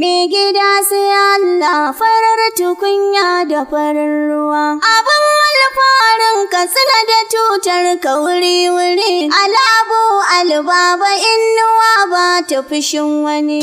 Me gida sai Allah, farar tukunya da farar ruwa. Abin alfarin Katsina da tutar ka wuri-wuri. Alabu Albaba, inuwa ba ta fushin wani.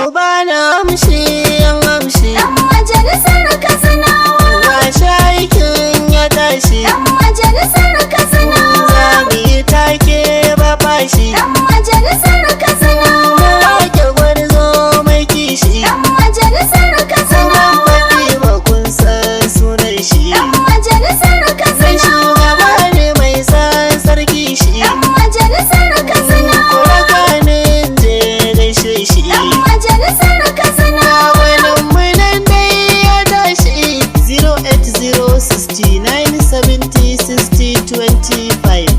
Uba na amshi yan amshi. Dan majalisar Katsinawa. Ga shaikin ya tashi. Dan majalisar Katsinawa. Za mu yi take ba fashi. Dan majalisar Katsinawa. Wake gwarzo mai kishi. Dan majalisar Katsinawa. Faɗi ba kun san sunan shi. Dan majalisar Mai Katsinawa. shugaba ne mai san sarki shi. Dan majalisar Katsinawa. Kurakanin je gaishe shi. Dan majalisar Katsinawa. Wani munan dai ya tashi 08069 70 60 25.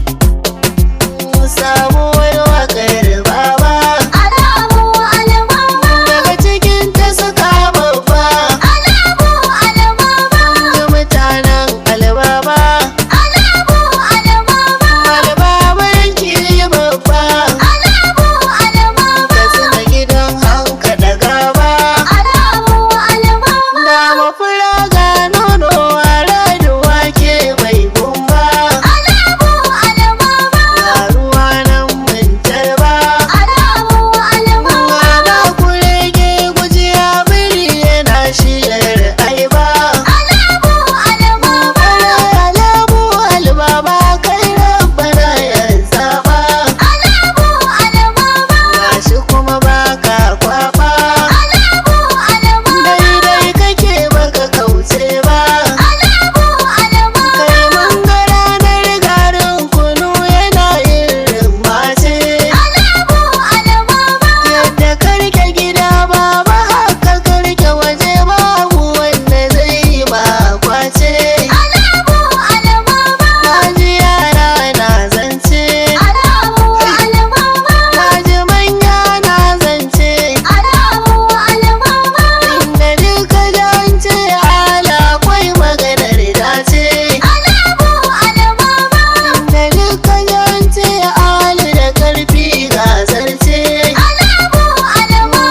Sabuwar waƙar baba. Alabu Albaba. Daga cikin ta suka babba. Alabu Albaba. Ga mutanen Albaba. Alabu Albaba. Albaba yanki babba. Alabu Albaba. Ka gidan hanka da gaba. Alabu Albaba. Da mafura ga nono a wake mai gumba. Alabu Albaba. Ga ruwa nan mun tarba. Alabu Albaba. Ba kurege gujiya biri yana shiyar aiba. Alabu Albaba. Alabu Albaba, kai rabbana ya zaba. Alabu Albaba. Gashi kuma baka kwaba. Alabu Albaba. Daidai kake baka kauce ba. Alabu Albaba. Kai mun ga ranar garin kunu yana yin mace. Alabu Albaba. Yadda karke gida baba, haka karke waje, babu wanda zai yi ma kwace. Alabu Albaba. Naji yara na zance. Alabu Albaba. Naji manya na zance. Alabu Albaba. Inda duka jance ala kwai maganar dace. Alabu Albaba. Inda duka jance ala da karfi ga zarce. Alabu Albaba.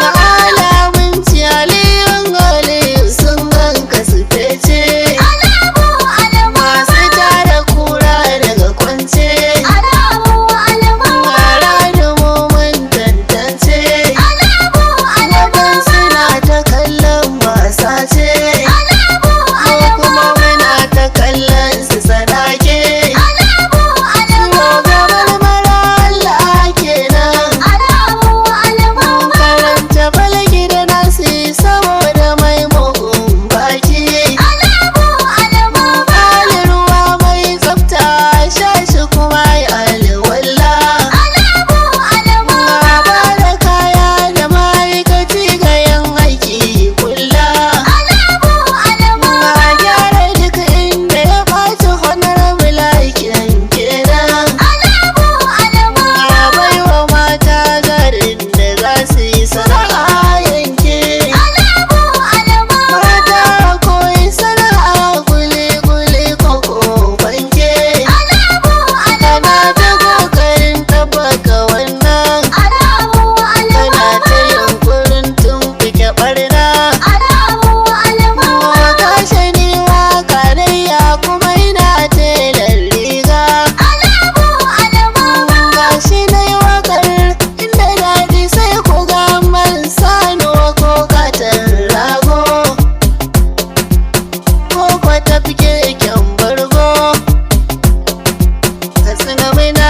Alamun ciyalin aliyu sun ganka su fece. Alabu Albaba. Masu tara kura daga kwance. Alabu Albaba. Mara da mu mun tantance. Alabu Albaba. Waɗansu na ta kallon wasa ce. Alabu Ko kuma muna ta kallon su sadake. Alabu Albaba. Gabar mara Allah kenan. Alabu Albaba. Karanta falaki da nasi saboda mai mugun baki. Alabu Albaba. Ali ruwa mai tsafta sha shi kuma ya alwala. Alabu Albaba. Ba da kaya da ma'aikaci ga yan aiki kulla. Alabu Albaba. A gyara duk inda ya ɓaci, honorable aikin kenan. Alabu Albaba. A baiwa mata jarin da za su yi sana'a yanke. Alabu Albaba. Mata koyi sana'a kuli-kuli koko fanke. Alabu Kana Albaba. ta kokarin tabbaka wannan. Alabu Kana Albaba. ta yunkurin tumɓuke ɓarna. Alabu Albaba. Kashe ni waka dai kuma ina telar riga. Alabu Albaba. Gashi na yi wakar inda daɗi sai ku ga man sano ko katon rago. Ko kwa tafi keken bargo. Katsina muna